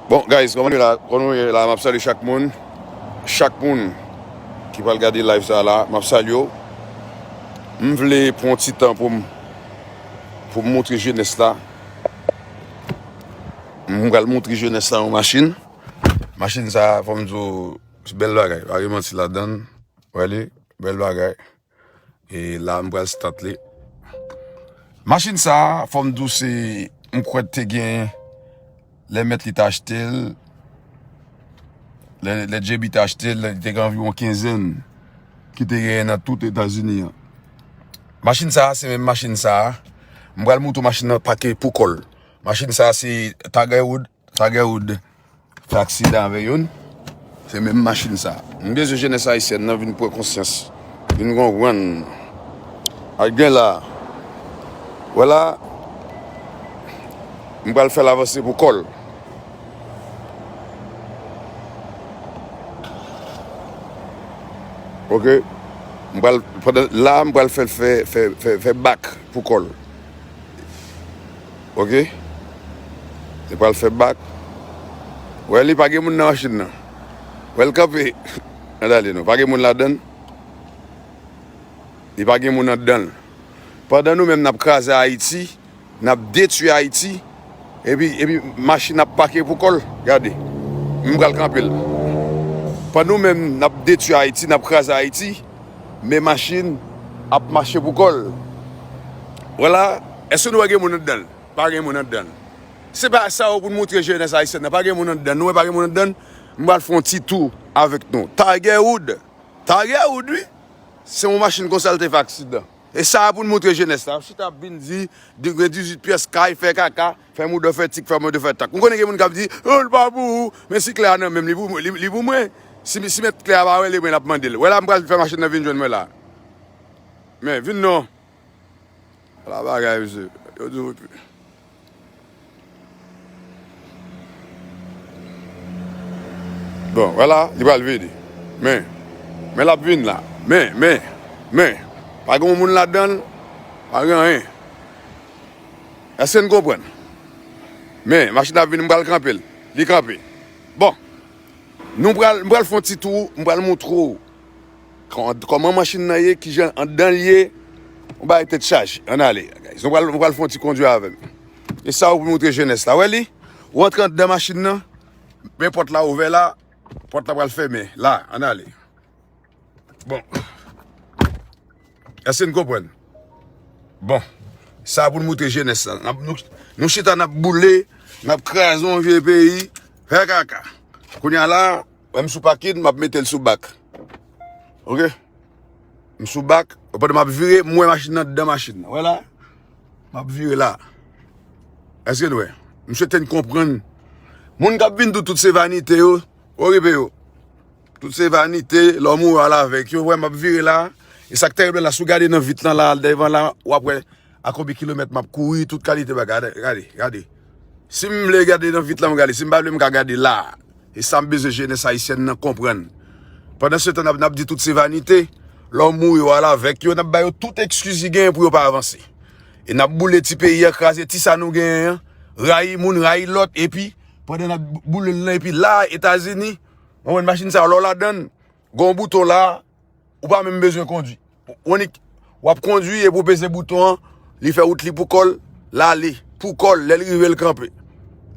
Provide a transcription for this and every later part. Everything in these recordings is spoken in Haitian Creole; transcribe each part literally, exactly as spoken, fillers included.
Bon, guys, kòman nou ye la? Kòman nou ye la? M ap salye chak moun. Chak moun ki pral gade live sa la, m ap salye w. M vle pran yon ti tan pou m, pou m montre jenès la. M pral montre jenès la yon machin. Machin sa, fò m di w, se bèl bagay. Pa gen manti ladan l. Wè li, bèl bagay. E la, m pral start li. Machin sa, fò m di w, se, m kwè te gen lè mèt li t achte l, lè, lè J B t achte l, li te gen anviwon kenzèn ki te genyen nan tout Etazini an. Machin sa, se menm machin sa. M pral montre w machin nan pake pou kò l. Machin sa, se Tiger Wood. Tiger Wood fè aksidan avè youn. Se menm machin sa. M bezwen jenès ayisyèn nan vin pran konsyans. Vin konprann. Ak gen la. Wè la. M pral fè l avanse pou kò l. Ok. M pral, pandan la, m pral fè l fè, fè, fè, fè bak pou kò l. Ok. Li pral fè bak. Wè, li pa gen moun nan machin nan. Wè, l kanpe. Ann ale non. Pa gen moun ladan l. Li pa gen moun anndan l. Pandan nou menm n ap kraze Ayiti, n ap detwi Ayiti, epi, epi machin ap pake pou kò l. Gade. M pral kanpe l. Pandan nou menm n ap detwi Ayiti, n ap kraze Ayiti, men machin ap mache pou kò l. Vwala, èske nou wè gen moun anndan l? Pa gen moun anndan l. Se pa sa yo pou n montre jenès ayisyèn nan. Pa gen moun anndan l. Nou wè pa gen moun anndan l? M pral fè yon ti tou avèk nou. Tiger Wood. Tiger Wood, wi. Se yon machin konsa l te fè aksidan. E sa a pou n montre jenès la. Chita ap vin di, di gen dizuit pyès kay, fè kaka, fè moudò, fè tik, fè moudò, fè tak. M konnen gen moun k ap di, "Oh, l pa pou ou." Men si klè a nan men m, li pou mwen, li, li pou mwen. Si, si mèt klè a pa rele mwen, l ap mande l. Wè la, m pral fè machin nan vin jwenn mwen la. Men, vin non. Ala bagay, mesye. Yo di w. Bon, vwala, li pral vini. Men, men l ap vin la. Men, men, men. Pa gen yon moun ladan l, pa gen anyen. Èske n konprann? Men, machin ap vini, m pral kanpe l. Li kanpe. Bon. Nou pral, m pral fè yon ti tou, m pral montre w kò-, kòman machin nan ye, kijan anndan l ye. Yon bagay tèt chaje. Ann ale, guys. Nou pral, nou pral fè yon ti kondwi avè m. E sa yo pou montre jenès la. Wè li? Ou antre anndan machin nan, men pòt la ouvè la, pòt la pral fèmen. La, ann ale. Bon. Èske n konprann? Bon. Sa pou n montre jenès la. N ap, nou, nou chita, n ap boule, n ap kraze yon vye peyi, fè kaka. Kounye a la, wè m sou pakin, m ap mete l sou bak. Ok? M sou bak, pandan m ap vire, m wè machin nan anndan machin nan. Wè la? M ap vire la. Èske n wè? M swete n konprann. Moun k ap vin di w tout se vanite yo, okipe yo. Tout se vanite, lè w mouri w al avèk yo. Wè, m ap vire la. E sa k tèrib la, si w gade nan vit lan la, al devan la, w ap wè a konbyen kilomèt m ap kouri, tout kalite bagay. Gade, gade, gade. Si m vle gade nan vit lan, m gade. Si m pa vle, m ka gade la. E sa m bezwen jenès ayisyèn nan konprann. Pandansetan, n ap, n ap di tout se vanite, lè w mouri w al avèk yo, n ap ba yo tout ekskiz ki genyen pou yo pa avanse. E n ap boule ti peyi a, kraze ti sa nou genyen an, rayi moun, rayi lòt, epi pandan n ap boule l lan, epi la, Etazini, mwen wè machin sa yo, lè w ladan l, gen yon bouton la, ou pa menm bezwen kondwi. Ou annik, w ap kondwi epi w peze bouton an, li fè wout li pou kò l, l ale, pou kò l, lè l rive l kanpe.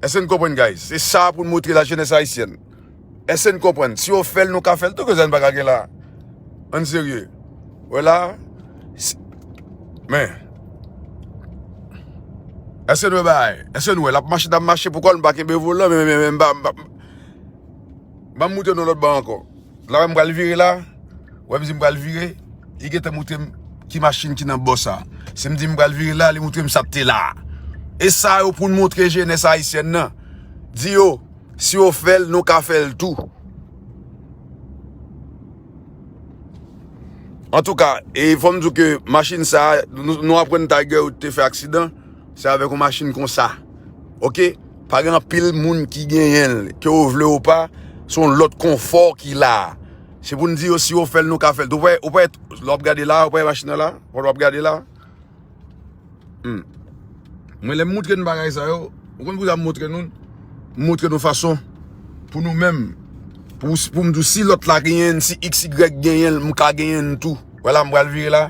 Èske n konprann, guys? Se sa pou n montre lajenès ayisyèn. Èske n konprann? Si yo fè l, nou ka fè l tou, kisa n pa ka gen la? Ann serye. Wè la, si, men, èske n wè bagay? Èske n wè? L ap mache, n ap mache pou kò l, m pa kenbe volan, men, men, men, m pa, m pa, m pa montre nou lòt bò ankò. La, m pral vire la. Wè m di m pral vire, li gentan montre m ki machin ki nan bò sa. Si m di m pral vire la, li montre m sa k te la. E sa yo pou n montre jenès ayisyèn nan. Di yo, si yo fè l, nou ka fè l tou. Antouka, e fò m di w ke machin sa, nou, nou aprann Tiger Wood te fè aksidan, se avèk yon machin konsa. Oke? Pa gen anpil moun ki genyen l, ke w vle ou pa, se yon lòt konfò ki la. Se pou n di yo, si yo fè l, nou ka fè l tou. Ou wè, ou wè, lè w ap gade la, ou wè machin nan la, lè w ap gade la. Hmm. Mwen, lè m montre n bagay sa yo, ou konn pou sa m montre nou l? M montre nou fason pou nou menm. Pou, pou m di w, si lòt la genyen l, si X Y genyen l, m ka genyen l tou. Vwala, m pral vire la.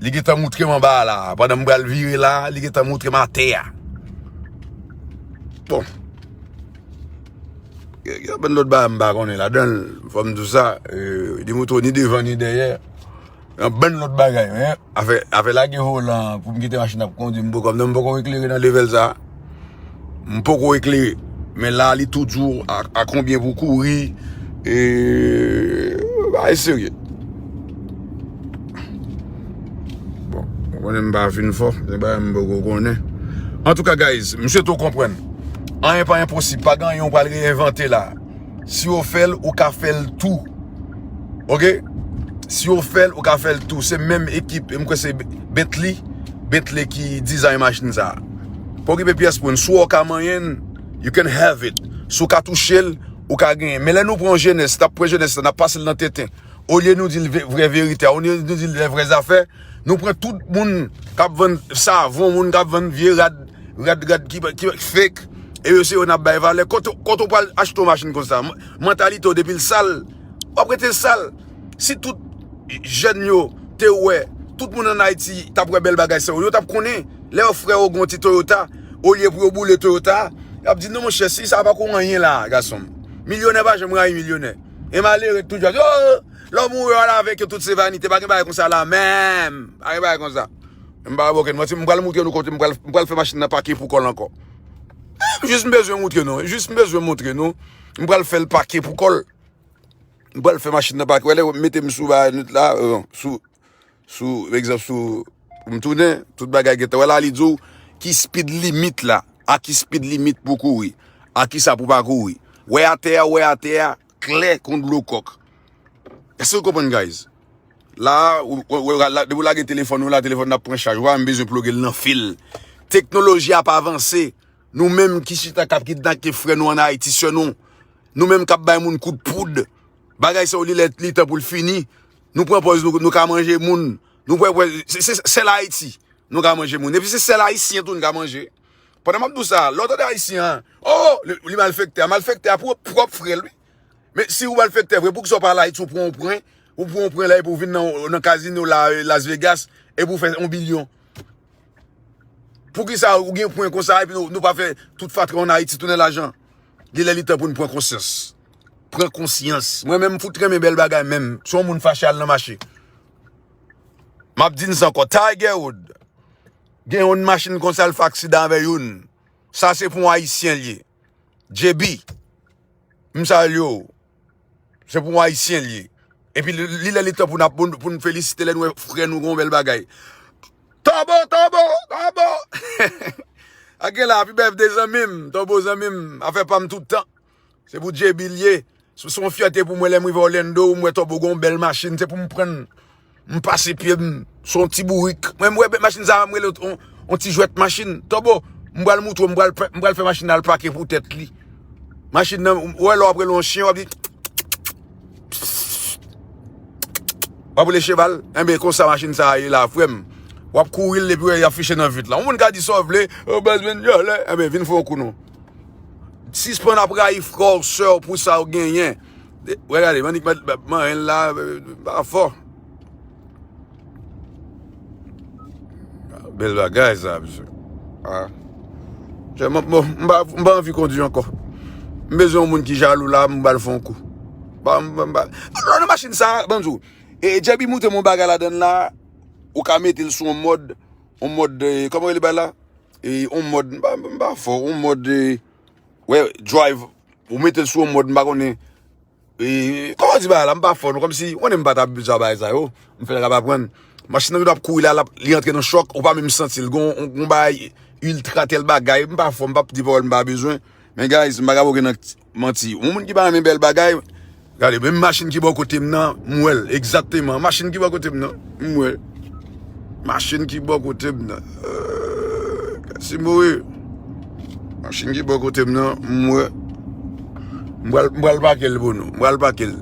Li gentan moutre m anba a la. Pandan m pral vire la, li gentan moutre m atè a. Bon. Gen, gen bann lòt bagay m pa konnen ladan l. Fò m di w sa. Eh, li moutre w ni devan ni dèyè. Yon bann lòt bagay, men afè, afè lage volan pou m kite machin ap kondui, m poko, m poko eklere nan level sa. M poko eklere. Men la, li toujou a, a konbyen pou kouri. E, bagay serye. Bon, ou konnen m pa fin fò, se bagay m poko konnen. Antouka, guys, m swete w konprann. Anyen pa enposib, pa gen anyen w pral reenvante la. Si w fè l, ou ka fè l tou. Oke? Si w fè l, ou ka fè l tou. Se menm ekip, e m kwè se Bentley, Bentley ki dizay machin sa a. Pa okipe pyès moun. Si w ka manyen l, you can have it. Si w ka touche l, ou ka genyen. Men lè nou pran jenès, n ap pran jenès la, n ap pase l nan tenten. Olye nou di l ve-, vrè verite a, olye nou di l lè vrè zafè, nou pran tout moun k ap vann savon, moun k ap vann vye rad, rad, rad ki, ki fake, e yo se yo n ap bay valè. Kote, kote w pral achte yon machin konsa? M-, mantalite w depi l sal, w ap rete l sal. Si tout jèn yo te wè, tout moun ann Ayiti t ap wè bèl bagay sa yo, yo t ap konnen. Lè yo frè yo gen yon ti Toyota, olye pou yo boule Toyota, y ap di, "Non, monchè, si sa pa ko anyen la, gason m." Milyonè pa janm rayi milyonè. E malere toujou ap di, "Oh, lè w mouri, w al avèk yo, tout se vanite." Pa gen bagay konsa la menm. Pa gen bagay konsa. M pa ba okenn manti, m pral moutre nou kote, m pral, m pral fè machin nan pake pou kò l ankò. Eh, jis m bezwen moutre nou, jis m bezwen moutre nou. M pral fè l pake pou kò l. M pral fè machin nan pake. Wè lè w mete m sou bagay nou la, euh, sou, sou, egzanp, sou, pou m tounen, tout bagay gentan. Wè la, li di w ki speed limit la, a ki speed limit pou kouri, a ki sa pou pa kouri. Wè atè a, wè atè a, klè kon dlo kòk. Èske w konprann, guys? La, ou, ou, ou, la, depi w lage telefòn ou la, telefòn nan ap pran chaj. Ou pa menm bezwen ploge l nan fil. Teknoloji ap avanse. Nou menm ki chita k ap kidnape frè nou ann Ayiti, sè nou, nou menm k ap bay moun kout poud. Bagay sa yo, li lè, li tan pou l fini. Nou pran pòz nou, nou ka manje moun. Nou pran pòz, se, se, sèl Ayiti, nou ka manje moun. Epi se sèl Ayisyen tou nou ka manje. Pandan m ap di w sa, lè w tande Ayisyen an, oh, li, li malfektè. Malfektè a pwòp, pwòp frè l, wi. Men si ou malfektè vre, poukisa w pa al Ayiti, ou pran yon pwen, ou pran yon pwen la, epi w vin nan, nan kazino la, Las Vegas, epi w fè yon bilyon? Poukisa ou gen pwen konsa, epi nou, nou pa fè tout fatra ann Ayiti tounen lajan? Li lè li tan pou n pran konsyans. Pran konsyans. Mwen menm, m fout renmen bèl bagay menm. Si yon moun fache, al nan mache. M ap di n sa ankò. Tiger Wood gen yon machin konsa, l fè aksidan avè youn. Sa se pou yon Ayisyen l ye. J B, m salye w. Se pou yon Ayisyen l ye. Epi li, li lè li tan pou n ap, pou n, pou n felisite lè n wè frè nou gen yon bèl bagay. Tòbo, Tòbo, Tòbo! Ak gen la, happy birthday zanmi m, Tòbo zanmi m, afè pa m tout tan. Se pou J B l ye. Se, se yon fyète pou mwen lè m rive Orlando, m wè Tòbo gen yon bèl machin, se pou m pran l. M pase pye m sou yon ti bourik. Mwen, m wè machin sa a, m rele yon, yon ti jwèt machin. Tòbo, m pral moutre w, m pral fè, m pral fè machin nan al pake pou tèt li. Machin nan, ou wè lè w ap rele yon chen, w ap di, w ap rele cheval. Enben, konsa machin sa a ye la, frè m. W ap kouri l epi w wè y ap fiche nan vit la. Yon moun ka di sa w vle, "Oh, baz, men, yo, lè." Enben, vin fè yon kou non. Sispann ap rayi frè w, sè w pou sa w genyen. Wè gade, m annik manyen l la, pa fò. Bèl bagay sa, mesye. Ah. Chè, m, m, m pa, m pa anvi kondui ankò. M bezwen yon moun ki jalou la, m ba l fè yon kou. Ba, m, m, ba, lò nan machin sa, ban m di w. E, J B moutre m yon bagay ladan l la, ou ka mete l sou yon mòd, yon mòd, eh, kòman rele bagay la? E, yon mòd, m pa, m pa fò, yon mòd, eh, wè, drive, ou mete l sou yon mòd, m pa konnen. E, kòman di bagay la, m pa fò non, kòmsi, ou konnen m pa t abitye a bagay sa yo. M fè l ap aprann. Machin nan ap kouri la, l ap, li antre nan chòk, ou pa menm santi l. Gon, gon bagay iltra tèl bagay, m pa fò, m p ap di pawòl m pa bezwen. Men guys, m pa ka ba okenn manti. Yon moun ki pa renmen bèl bagay, gade, menm machin ki bò kote m nan, m wè l, egzakteman. Machin ki bò kote m nan, m wè l. Machin ki bò kote m nan. Euh, Kasimowe. Machin ki bò kote m nan, m wè. M pral, m pral pake l pou nou. M pral pake l.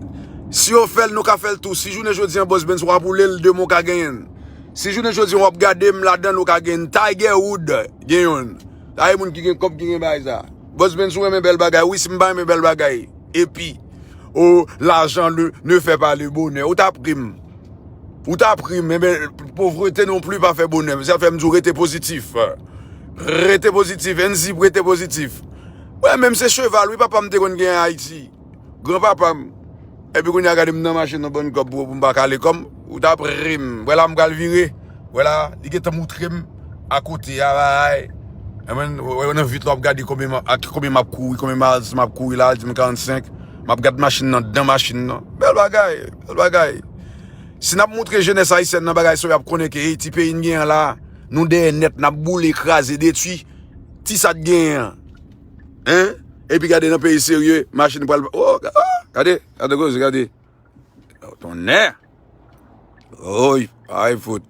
Si yo fè l, nou ka fè l tou. Si jounen jodi an Boss Benz w ap woule l, demen w ka genyen l. Si jounen jodi an w ap gade m ladan l, ou ka genyen l. Tiger Wood gen youn. Sa e moun ki gen kòb ki gen bagay sa. Bòs Benz, ou renmen bèl bagay? Wi, si m pa renmen bèl bagay. Epi, oh, l'argent ne, ne fait pas le bonheur. Ou t ap ri m. Ou t ap ri m. Enben, pauvreté non plus pa fè bonè. Se sa fè m di w rete pozitif. Rete pozitif. N Z I P, rete pozitif. Wè, menm se cheval, wi, papa m te konn gen Ayiti. Granpapa m. Epi kounye a gade m nan machin nan bann kòb pou, pou m pa kale kò m. Ou t ap ri m. Wè la m pral vire. Wè la, li gentan moutre m akote a bay. Wè, wè, nan vit la w ap gade konbyen m ap, ak konbyen m ap kouri, konbyen miles m ap kouri la, di m karannsenk. M ap gad machin nan, dan machin nan. Bèl bagay, bèl bagay. Si n ap moutre jenès ayisyèn nan bagay sa yo, y ap konnen ke, hey, ti peyi n genyen an la, nou dèyè nèt, n ap boule, kraze, detwi ti sa t genyen an. Hein? Epi gade nan peyi serye, machin pral, oh, ga-, oh, gade, gade koze, gade. Oh, tonnè. Oy, ay fout.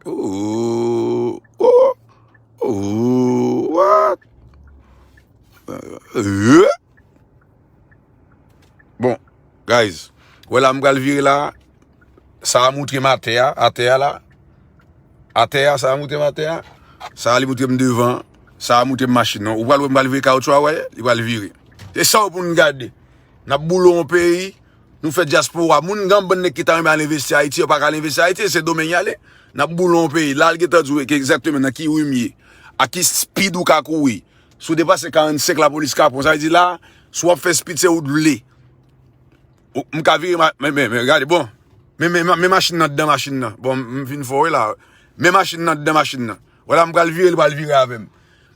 Oh, oh, oh, what? Euh, Bon, guys, wè la m pral vire la. Sa a moutre m atè a, atè a la. Atè a, sa a moutre m atè a. Sa a li moutre m devan. Sa a moutre m machin nan. Ou pral wè m pral vire kawotchou a, wè, li pral vire. Se sa w pou n gade. N ap boule yon peyi. Nou fè dyaspora. Moun gen bann nèg ki ta renmen al envesti Ayiti, yo pa ka al envesti Ayiti, se Sendomeng y ale. N ap boule yon peyi. La, l gentan di w ke egzakteman nan ki rim ye. A ki speed ou ka kouri. Si w depase karannsenk, lapolis ka pran w. Sa vle di la, si w ap fè speed, se ou t vle. Ou, m ka vire, ma-, men, men, men, gade, bon. Men, men, men, men machin nan, dan machin nan. Bon, m, m fin fò, wi, la. Men machin nan, dan machin nan. Wè la, m pral vire, li pral vire avè m.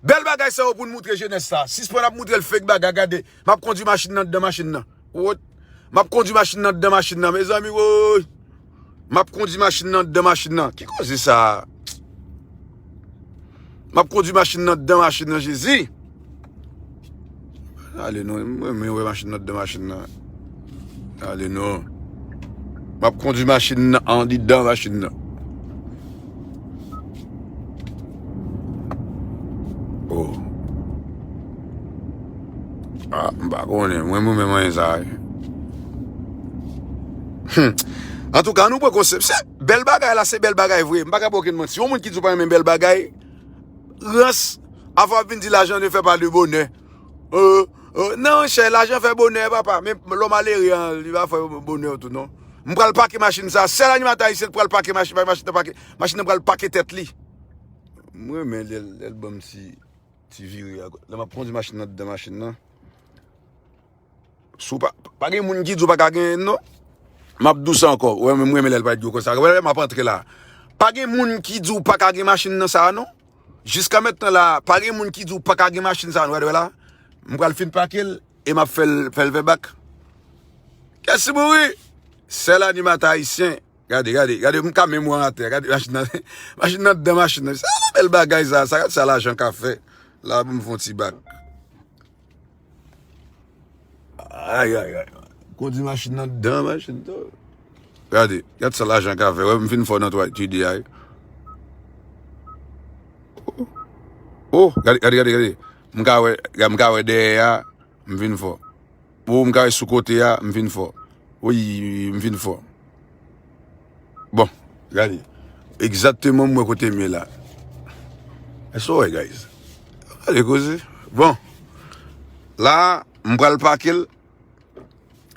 Bèl bagay sa yo pou n moutre jenès sa. Sispann ap moutre l fake bagay, gade. M ap kondwi machin nan, dan machin nan. Wot. M ap kondwi machin nan, dan machin nan, mezanmi, woy. M ap kondwi machin nan, dan machin nan. Ki koze sa? M ap kondwi machin nan, dan machin nan, Jezi. Ale non, mwen, mwen wè machin nan, dan machin nan. Ale non. M ap kondwi machin nan, andidan machin nan. Oh. Ah, m pa konnen. Mwen, mwen menm, mwen sa. Hmm. Antouka, nou pran konsèp. Se bèl bagay la, se bèl bagay vre. M pa ka ba w okenn manti. Yon moun ki di w pa renmen bèl bagay, rans, avan w ap vin di l'argent ne fait pas le bonheur. Euh, euh, non, chè, lajan fè bonè, papa. Men lòm malere an, li pa fè bonè tou, non. M pral pake machin sa. Sèl animatè ayisyen pral pake machin, machin nan pake, machin nan pral pake tèt li. M renmen lè, lè l ban m ti, ti vire a. Lè m ap kondwi machin nan, anndan machin nan. Si w pa, pa gen moun ki di w pa ka genyen, non. M ap di w sa ankò. Wè, m renmen lè l parèt gwo konsa. Wè, m ap antre la. Pa gen moun ki di w pa ka gen machin nan sa, non. Jiska mentnan la, pa gen moun ki di w pa ka gen machin sa, non. Wè, wè la. M pral fin pake l e m ap fè l, fè l fè bak. Kès mouri? Sèl animatè ayisyen. Gade, gade, gade, m ka menm wè atè. Gade, machin nan, machin nan anndan machin nan. Sa bèl bagay sa, sa, gade sa lajan ka fè. La, pou m fè yon ti bak. Ay, ay, ay. Kondwi machin nan anndan machin tou. Gade, gade sa lajan ka fè. Wè, m fin fò nan twa, T D I. Oh, gade, gade, gade, gade. M ka wè, m ka wè dèyè a, m fin fò. Ou m ka wè sou kote a, m fin fò. Wi, m fin fò. Bon, gade. Egzakteman m wè kote m ye la. Èske w wè, guys? Gade koze. Bon. La, m pral pake l.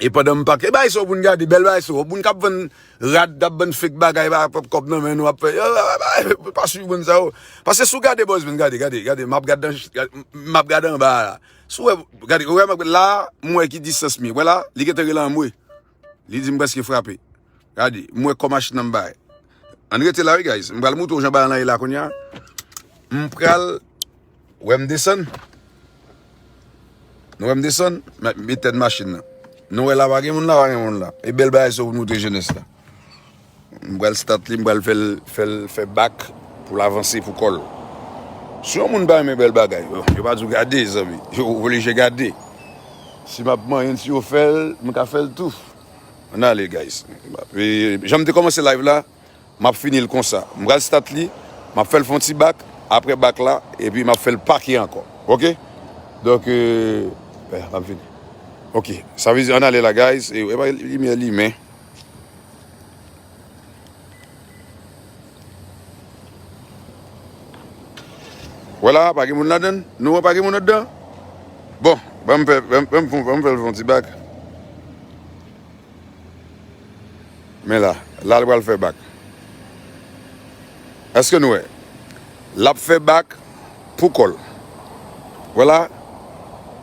E pandan m pake, bay sa pou n gade, bèl bay sa. Moun k ap vann rad, k ap vann fake bagay, pa p ap kòb nan men nou, ap fè, pa swiv moun sa yo. Paske si w gade bòs, gade, gade, gade, m ap gade, m ap gade anba a la. Si w wè, gade, ou wè, la, m wè ki distans m ye. Wè la, li gentan rele anmwe. Li di m prèske frape. Gade, m wè kò machin nan m bay. Ann rete la, wi, guys. M pral moutre w jan bagay lan ye la kounye a. M pral, wè m desann. Nou wè m desann, m met tèt machin nan. Nou wè la, pa gen moun la, pa gen moun la. E bèl bagay sa pou nou te jenès la. M pral start li, m pral fè l, fè l, fè bak pou l avanse pou kò l. Si yon moun pa renmen bèl bagay, yo, yo pa di w gade, zanmi. Yo oblije gade. Si m ap manyen, si yo fè l, m ka fè l tou. Ann ale, guys. E, jan m te kòmanse live la, m ap fini l konsa. M pral start li, m ap fè l fè yon ti bak, apre bak la, epi m ap fè l pake ankò. Oke? Donk, euh, eh, m ap vini. Oke. Sa vle di, ann ale la, guys. E, epa limyè limen. Vwala, pa gen moun ladann. Nou wè pa gen moun anndan. Ban m fè, ban m, ban m, ban m fè l fè yon ti bak. Men la, la l pral fè bak. Èske nou wè? L ap fè bak pou kò l. Vwala.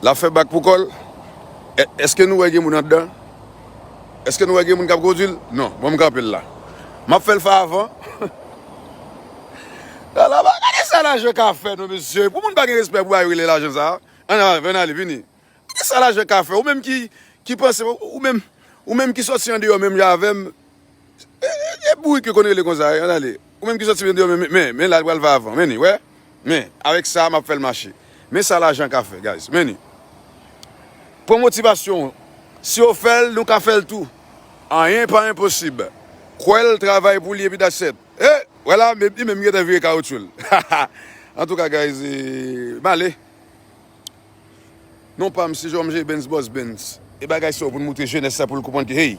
L ap fè bak pou kò l. È-, èske nou wè gen moun anndan? Èske nou wè gen moun k ap kondwi l? Non. Bon, m kanpe l la. M ap fè l fè avan. Ala, gade sa lajan ka fè, non, mesye. Pou moun pa gen respè pou bagay yo rele lajan sa a. Ann ale, ann ale, vini. Gade sa lajan ka fè. Ou menm ki, ki panse, ou menm, ou menm ki sòti andeyò menm jan avè m, e, e, e bourik yo konn rele konsa, ann ale. Ou menm ki sòti andeyò menm, men, men la l pral va avan. Men ni, wè. Men, avèk sa, m ap fè l mache. Men sa lajan ka fè, guys. Men ni. Pran motivasyon. Si yo fè l, nou ka fè l tou. Anyen pa enposib. Kwè l, travay pou li, epi that's it. E, vwala, men, li menm gentan vire kawotchou l. Antouka, guys, e, m ale. Non pa m, se J M G Benz, Boss Benz. E bagay sa yo pou n moutre jenès la pou l konprann ke, hey,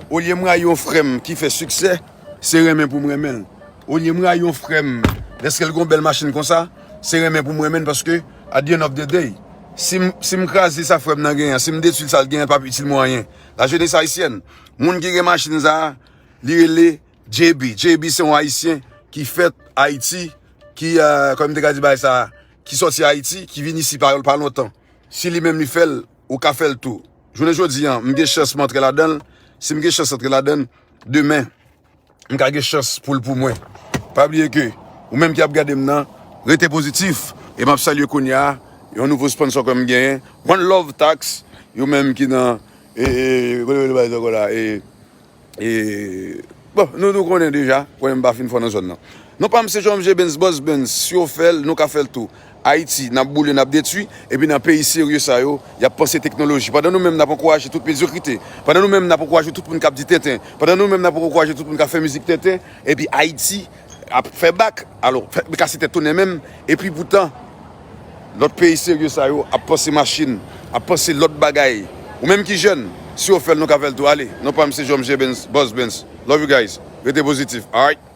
olye m rayi yon frè m ki fè siksè, se renmen pou m renmen l. Olye m rayi yon frè m, dèske l gon bèl machin konsa, se renmen pou m renmen l, paske, at the end of the day, si m, si m kraze sa frè m nan genyen an, si m detwi sa l genyen an, l p ap itil mwen anyen. Lajenès ayisyèn, moun ki gen machin sa a, li rele J B. J B se yon Ayisyen ki fèt Ayiti, ki, euh, kòman m te ka di bagay sa a, ki sòti Ayiti, ki vin isi pa, pa lontan. Si li menm li fè l, ou ka fè l tou. Jounen jodi a, m gen chans m antre ladan l. Si m gen chans antre ladan l, demen, m ka gen chans pou l pou mwen. Pa bliye ke, ou menm ki ap gade m nan, rete pozitif. E m ap salye kounye a, yon nouvo sponsor ke m genyen. One Love Tax, yo menm ki nan, e, e, kote yo rele bagay sa ankò la, e, E, bon, nou, nou konnen deja, konnen m pa fin fò nan zòn nan. Non pa m se J M G Benz, Boss Benz, si yo fè l, nou ka fè l tou. Ayiti, n ap boule, n ap detwi, epi nan peyi serye sa yo, y ap panse teknoloji. Pandan nou menm n ap ankouraje tout medyokrite, pandan nou menm n ap ankouraje tout moun k ap di tenten, pandan nou menm n ap ankouraje tout moun k ap fè mizik tenten, epi Ayiti ap fè bak, alò, fè, kase tèt tounen menm, epi poutan, lòt peyi serye sa yo ap panse machin, ap panse lòt bagay. Ou menm ki jèn, si yo fè l, nou ka fè l tou. Ale, non pa m se J M G Benz, Boss Benz. Love you guys. Rete pozitif. Alright.